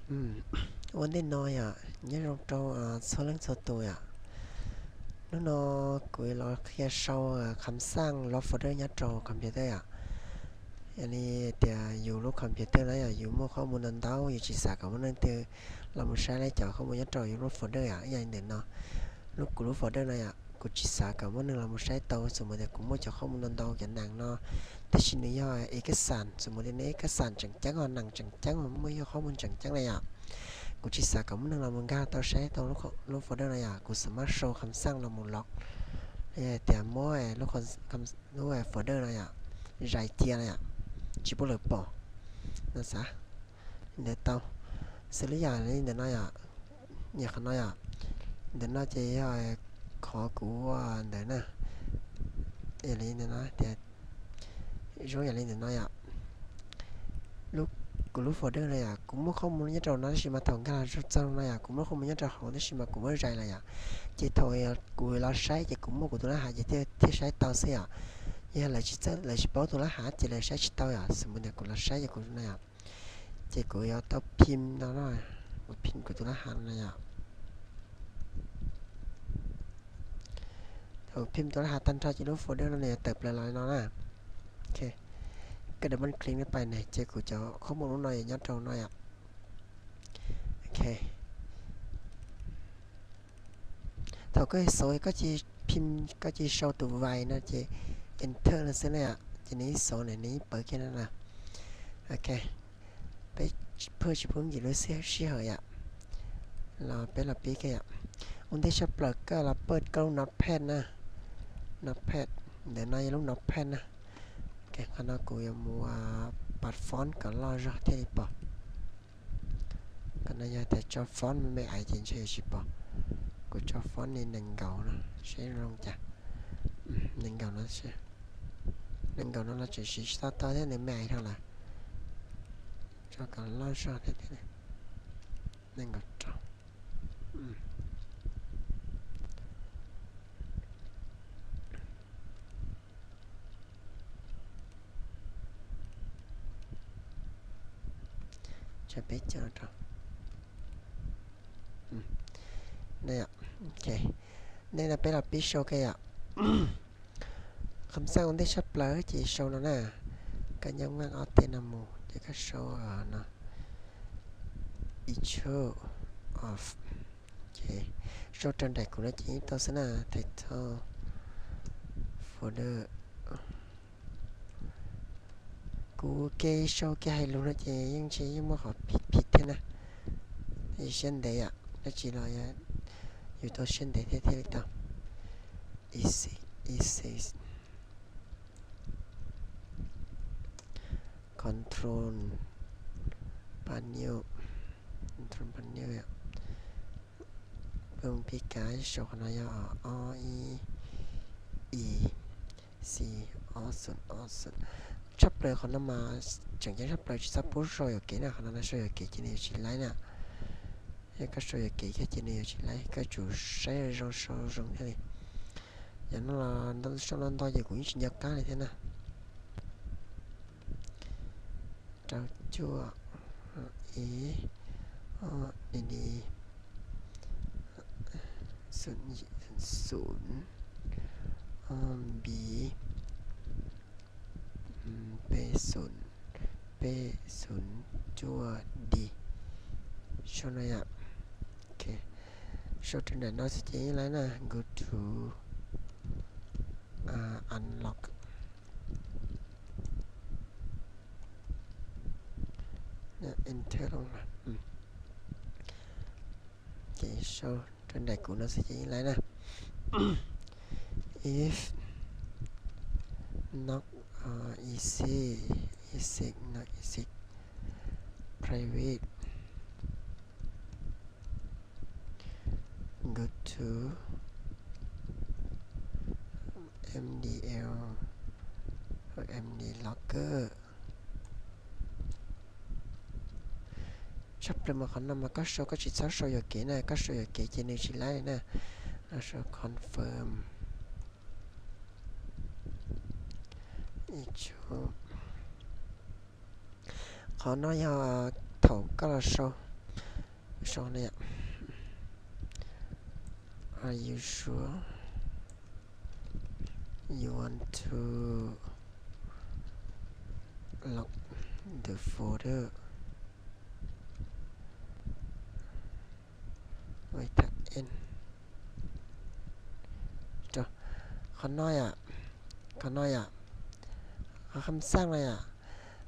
Ua ntej no yom, nyob zoo rau txhua leej txhua tus yom. Hnub no kuv los qhia sau kham xaj lob folder nyob rau computer yom. Yog li tias yus lub computer na yom, yus muaj qhob mus ntau ntau, yus tsis xav kom muaj neeg twg los mus saib li cov qhob mus nyob rau yus lub folder yom. Yog li ntawm no, lub kuv lub folder no yom, kuv tsis xav kom muaj neeg los mus saib tau, xws mus tias kuv muaj cov qhob mus ntau ntau cov nees no, tab sis nws yog ib kas xas, xws mus tias nws ib kas xas tseem ceeb, ho nees tseem ceeb, muaj yog qhob mus tseem ceeb na yom. Kuv tsis xav kom muaj neeg los mus nkag tau saib tau lub folder no yom, kuv xav mas sau kham xaj los mus lob, tias muab lub folder no yom, zais cia na yom, tsis pub lawv pom no xav. Ntawd tau, xws li yam li ntawm no yom, yam qhov no yom, ntawm no ces yog qhov kuv ua ntawd na. Yam li ntawm no tias, zoo yam li ntawm no yom, kuv lub folder no yom, kuv muaj qhob mus nyob rau no tab sis mas thaum nkag los txog no yom, kuv muaj qhob mus nyob rau hauv tab sis mas kuv muab zais lawm yom. Ces thaum kuv los saib ces kuv muaj kuv tus lab hav ces thiaj saib tau xwb yom. Yog lawv tsis txawj, lawv tsis paub tus lab hav ces lawv saib tsis tau yom, xws mus tias kuv los saib ces kuv no yom. Ces kuv yuav tau phim no, kuv phim kuv tus lab hav no yom. Thaum phim tus lab hav tag nrho ces lub folder no nws yuav tawm plaws los li no na. Koj double click pais ne ces kuv cov qhob mus lub no yuav nyob rau no yom. Thaum koj xauv koj cia li phim, koj cia li sau tus vais no ces enter no xwb na yom, ces nws ib xauv ne nws ib pawv kiag no na. Ok, peb pheej tsis pub nkim lub sij hawm yom, los peb los pib kiag yom. Ua ntej tshaj plaws koj los pawj koj lub notepad na, notepad, ntawm no yog lub notepad na. Qhov no kuv yuav mus pas font kom loj zog thiaj li pom. Qhov no yog tias tso font me me aiv ces ntshe yuav tsis pom. Kuv tso font li nees nkaum no seb zoo cas. Nees nkaum no, nees nkaum no los tseem siv tsis tau tau thiab, nws me aiv dhau lawm. Tso kom loj zog thiab, nees nkaum rau. Peb coj rau. Ntej no peb los pib sau kiag yom. Kham xaj ua ntej tshaj plaws ces sau no na. Koj nyob nqaj ob teg no mus ces koj sau no, echo off. Sau raws nraim kuv no ces yeej tau xwb na, title, folder. Kuv ke sau ke hais lus no ces yeej ntshe yeej muaj qhov phim phim thiab na. Siab ntev yom, dab tsi los yus tau siab ntev thiab thiaj li tau. Easy, easy. Control panel, control panel yom. Peb mus pib kav saum qhov no yog o ib i xi ob xoom ob xoom. Tshaj plaws qhov no mas tseem ceeb tshaj plaws tsis txhob pub sau yuam kev na, qhov no sau yuam kev ces nws yuav tsis laib na. Yog koj sau yuam kev kiag ces nws yuav tsis laib, koj tsum saib zoo sau zoo thiaj li. Yog no los sau no ntau ces kuv yeej tsis nco qab li thiab na. Rau cuaj, ib, ob, di di, xoom, xoom, ob, npis, peb xoom, peb xoom cuaj di. Sau no yom. Sau raws nraim no xwb ces yeej laib na, go to unlock. Enter lawm. Ces sau raws nraim kuv no xwb ces yeej laib na. If not easy, easy, not easy, private, go to M D L, M D Locker. Tshaj plaws mas qhov no mas koj sau koj tsis txhob sau yuam kev na, koj sau yuam kev ces nws tsis laib na. Los sau confirm. Qhov no yog thaum koj los sau, sau no yom. Are you sure you want to lock the folder? Wait a minute. Qhov no yom, qhov no yom, qhov kham xaj no yom,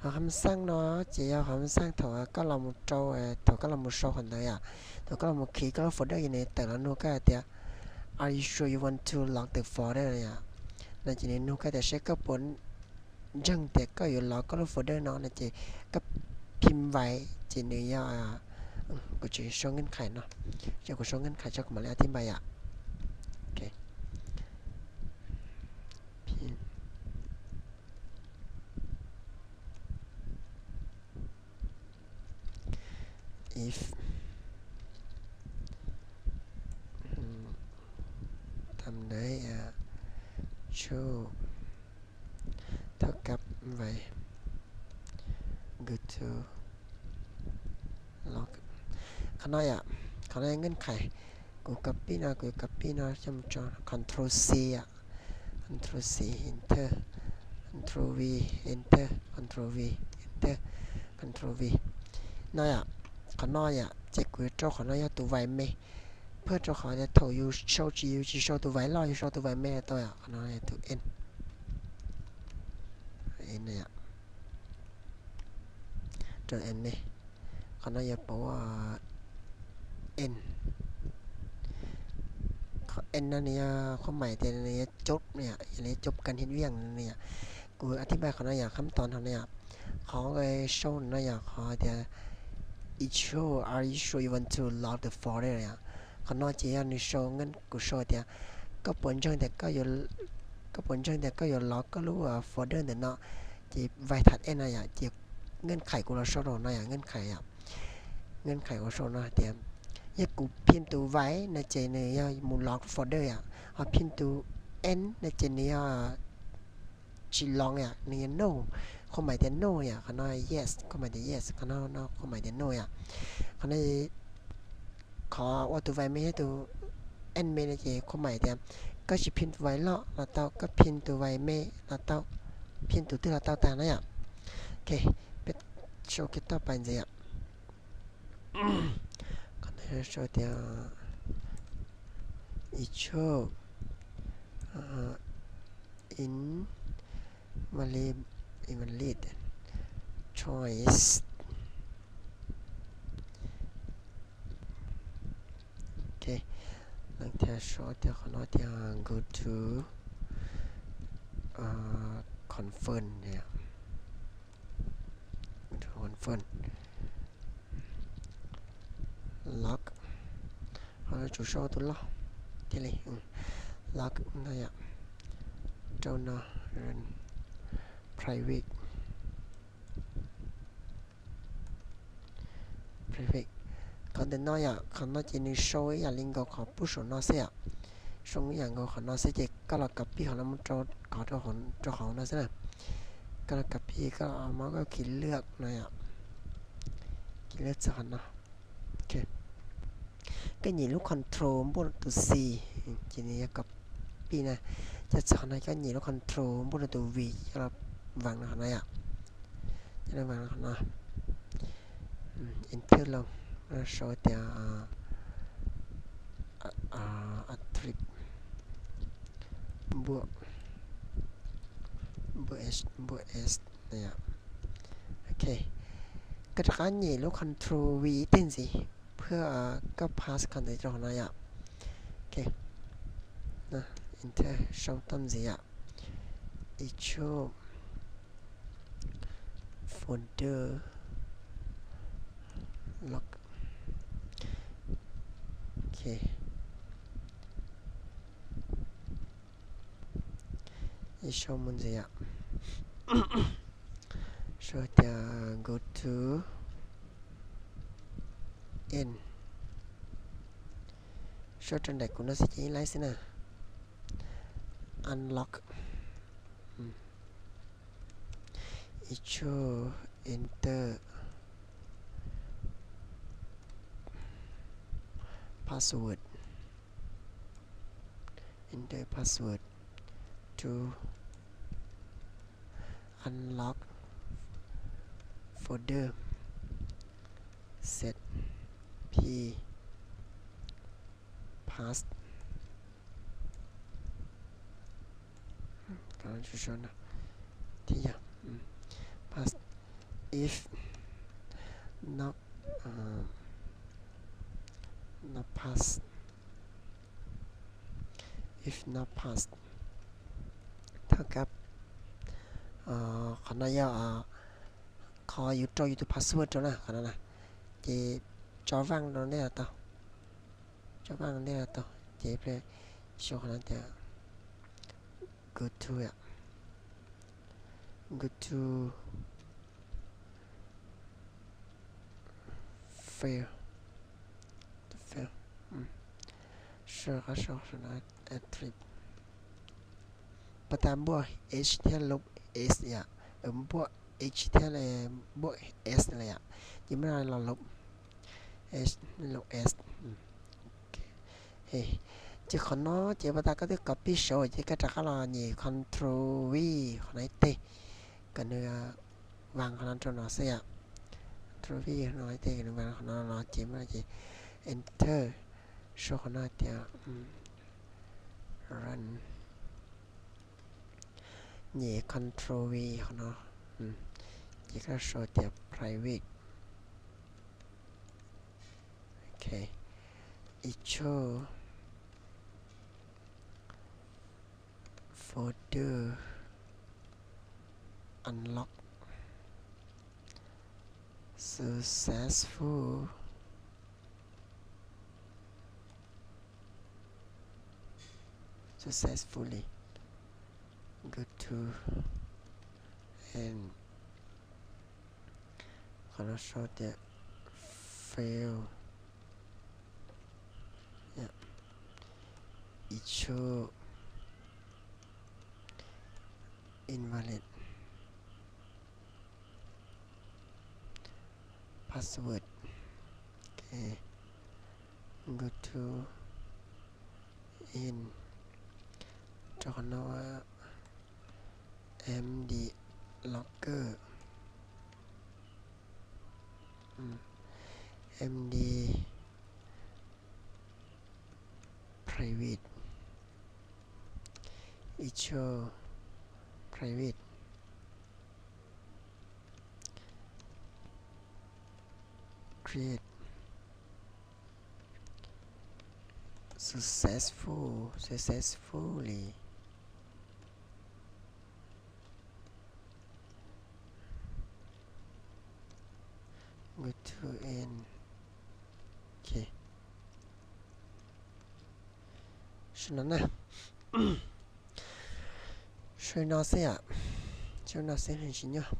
qhov kham xaj no ces yog qhov kham xaj thaum koj los mus rau, thaum koj los mus sau qhov ntawd yom, thaum koj los mus khi koj lub folder ces nws tawm los nug koj hais tias are you sure you want to lock the folder no yom. No ces nws nug koj tias seb koj puas ntseeg tias koj yuav lock koj lub folder no no ces koj phim vais ces nws yog, kuv tsis sau nkees khais no, ces kuv sau nkees khais tso kuv mam li thib npai yom. If tam đấy, chu thao kab vais good to lock. Qhov no yom, qhov no nkees khais. Kuv copy no, kuv copy no coj mus tso control C yom, control C, enter, control V, enter, control V, enter, control V. No yom, qhov no yom ces kuv yuav rau qhov no yog tus vais me, pab rau qhov tias thaum yus sau tsis, yus tsis sau tus vais loj, yus sau tus vais me tau yom. Qhov no yog tus N, N yom, rau N me. Qhov no yog pauv N. Qhov N no nws yog khuam mais tias nws yog cop, yog li cop kan hiv viaj no yom. Kuv thib npai qhov no yog kham tos no yom. Qhov sau no yog qhov tias are you sure you want to lock the folder yom. Qhov no ces yog nws sau, kuv sau tias koj puas ntseeg tias koj yuav, koj puas ntseeg tias koj yuav lock koj lub folder ntawm no, ces vais thaj N no yom, ces nkees khais kuv los sau rau no yom, nkees khais yom. Nkees khais kuv sau no hais tias yog kuv phim tus vais no ces nws yog mus lock folder yom, ho phim tus N no ces nws yog tsis lock yom, nws yog no, khuam mais tias no yom. Qhov no yes, khuam mais tias yes, qhov no no khuam mais tias no yom. Qhov no qhov ua tus vais me thiab tus N me no ces khuam mais tias koj tsis phim tus vais loj los tau, koj phim tus vais me los tau, phim tus twg los tau tag na yom. Ok, peb sau kiag toj pais ntxiv yom. Qhov no sau tias ichu invalid, invalid choice. Ok, leej twg sau tias qhov no tias go to confirm, confirm lock. Qhov no tsum sau tus loj thiaj li lock no yom. Rau no private, private. Qhov ntawm no yom, qhov no ces nws sau ib yam li nkaus qhov pub saum no xwb yom. Sau ib yam nkaus qhov no xwb ces koj los copy qhov no mus rau, rau qhov no xwb na. Koj los copy, koj muab koj khi lwaj no yom, khi lwaj txog qhov no. Koj nyem lub control npuaj tus C, ces nws yog copy na. Coj txog qhov no koj nyem lub control npuaj rau tus V, coj los vaas qhov no yom. Coj los vaas qhov no. Enter los sau tias attrib npuaj, npuaj S, npuaj S. Ok, koj rov qab nyem lub control V ib teg ntxiv, phwb koj pass qhov ntawd rau qhov no yom. Ok, enter sau toj ntxiv yom. Ichu folder lock. Ok, sau mus ntxiv yom. Sau tias go to end. Sau rau nraim kuv no xwb ces yeej laib xwb na. Unlock. Ichu enter. password, enter password to unlock folder, set p pass. Thiab yog pass, if not, uh, not pass, if not pass, thawj kab, qhov no yog qhov yus rau yus tus password rau na, qhov no na, ces tso vaj rau ntej los tau, tso vaj ntej los tau, ces sau qhov no tias go to, go to fail, fail, sau qhov sau no, trip, pas tas npuaj h thiab lub s yom, npuaj h thiab npuaj s lawm yom, ces muab no los lub s, lub s. Ces qhov no ces pas tas koj twb copy saud ces koj rov qab los nyem control v qhov no ib teg, kom nws vas qhov no rau no xwb yom. Control v no ib teg kom nws vas qhov no los ces muab ces enter, sau qhov no tias run, nyem control v qhov no, ces koj sau tias private, ok, issue folder unlock successful, successfully, go to and qhov no sau tias fail, issue invalid password, ok, go to in, rau qhov no md locker, md private, issue private, create successful, successfully, go to end, ok, sau no na. Sau no xwb yom, sau no xwb tsis nyuaj.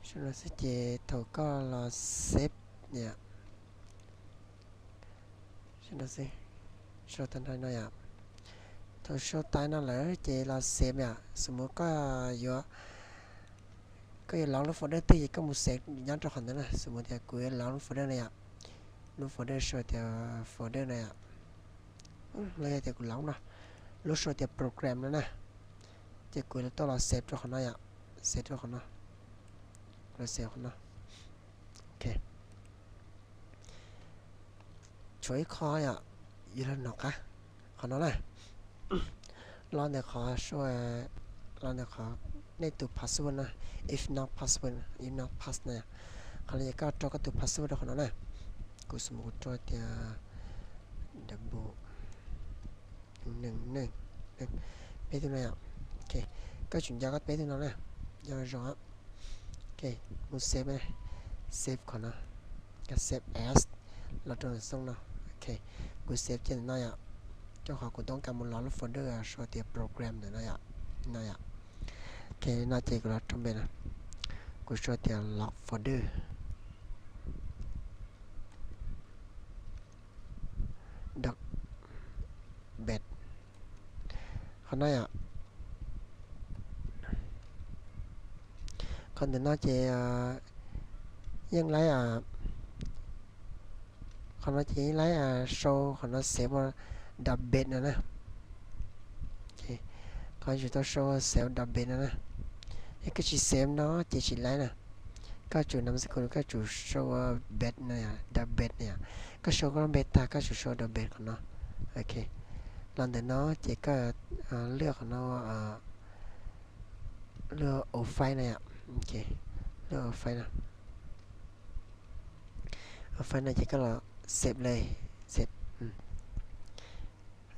Sau no xwb ces thaum koj los save yom, sau no xwb, sau tag nrho no yom. Thaum sau tas no lawm ces los save yom. Xws mus koj yuav, koj yuav load lub folder twg ces koj mus save nyob rau qhov ntawd na. Xws mus tias kuv yuav load lub folder no yom, lub folder sau tias folder no yom, los yog tias kuv load no, lub sau tias program no na, ces kuv tuaj los save rau qhov no yom, save rau qhov no, los save qhov no. Ok, tshuav ib qho yom, yus los nov qab qhov no na, los ntawm qhov sau, los ntawm qhov nej tus password na, if not password, if not pass na, qhov no ces koj rau koj tus password rau qhov no na. Kuv xws mus kuv rau tias double, neeg, peb tug no yom. Ok, koj tsum nco koj peb tug no na, nco zoo. Ok, mus save, save qhov no, save as, los rau xoo no. Ok, kuv save kiag ntawm no yom, rau qhov kuv toob kas mus load lub folder sau tias program ntawm no yom, no yom. Ok, no ces kuv los rau npe no, kuv sau tias load folder, doc, bed, qhov no yom. Qhov ntawm no ces yeej laib, qhov Qhov no ces yeej laib sau qhov no save ua dot bat no na. Qhov tsis tau sau ua save dot bat no na. Yog koj tsis save no ces tsis laib na. Koj tsum nam xab kum koj tsum sau ua bat no, dot bat no yom. Koj sau koj lub npe tag koj tsum sau dot bat qhov no. Ok, los ntawm no ces koj lwaj qhov no, lwaj old file no yom. Ok, lwaj old file no. Old file no ces koj los save li, save.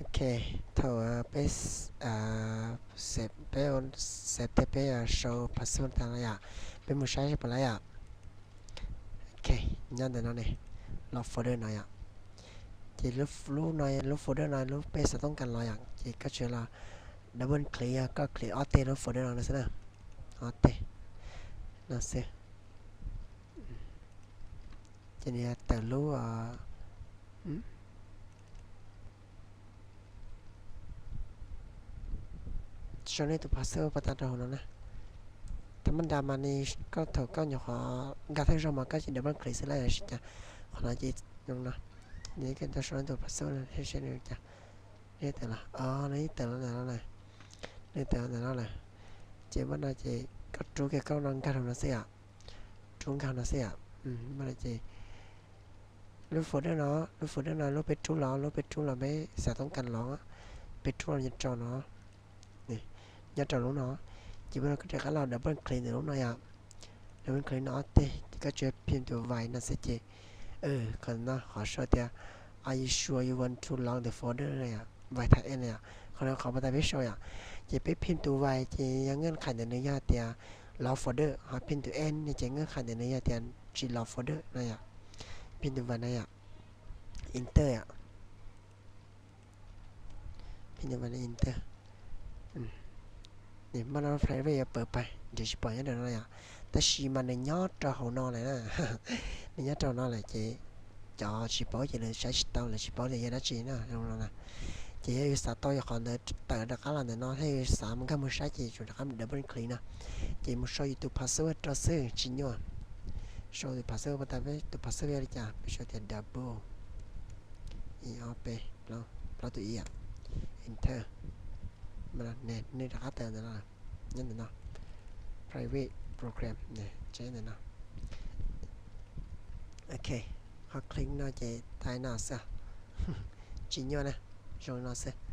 Ok, thaum peb save, peb save tej peb sau password tas no yom, peb mus saib seb puas laib yom. Ok, nyob ntawm no ne, los folder no yom. Ces lub no, lub folder no lub peb xav toob kas los yom, ces koj tsuas los double click, yog koj click ob teg lub folder no xwb na, ob teg no xwb. Ces nws tawm lub sau nej tus password pov tas rau hauv no na. Thaum maj nra mas koj thaum koj nyuam qhuav nkag thawj zaug mas koj ces double click xwb lawm, tab sis cas qhov no ces zoo no, nws tau sau nej tus password no thiab seb nws cas. Nws tawm los, nws tawm los ntawm no lawm, nws tawm los ntawm no lawm. Ces muab no ces koj rub kiag koj no nkag rau no xwb yom, rub nkag no xwb yom. Muab no ces lub folder no, lub folder no lub peb rub los, lub peb rub los peb xav toob kas los, peb rub los nyob rau no, nyob rau lub no. Ces muab no koj rov qab los double click ntawm lub no yom, double click no ob teg ces koj tsuas phim tus vais no xwb ces, qhov no qhov sau tias are you sure you want to lock the folder no yom, vais thaj e no yom, qhov no qhov pov tas peb sau yom. Ces peb phim tus vais ces yog naj qhais ntawm nws yog tias lock folder, ho phim tus e no ces naj qhais ntawm nws yog tias tsis lock folder no yom. Phim tus vais no yom, enter yom. Phim tus vais no enter. Nws muaj no private yuav pawv pais nws tsis pom nyob rau no yom, tab sis mas nws nyob rau hauv no lawm na. Nws nyob rau no lawm ces cov tsis paub ces lawv saib tsis tau, lawv tsis paub tias yog dab tsi na, zoo no na. Ces yog yus xav tau yog qhov ntawd tawm rov qab los ntawm no thiab yus xav mus nkag mus saib ces tsum rov qab mus double click no. Ces mus sau yus tus password rau xwb tsis nyuaj. Sau tus password pov tas peb tus password yog li cas, peb sau tias double ib ob peb plaub tus ib yom, enter. Nws rov qab tawm ntawm no, nyob ntawm no, private program, tsev ntawm no. Ok, ho click no ces tag no xwb, tsis nyuaj na, zoo no xwb.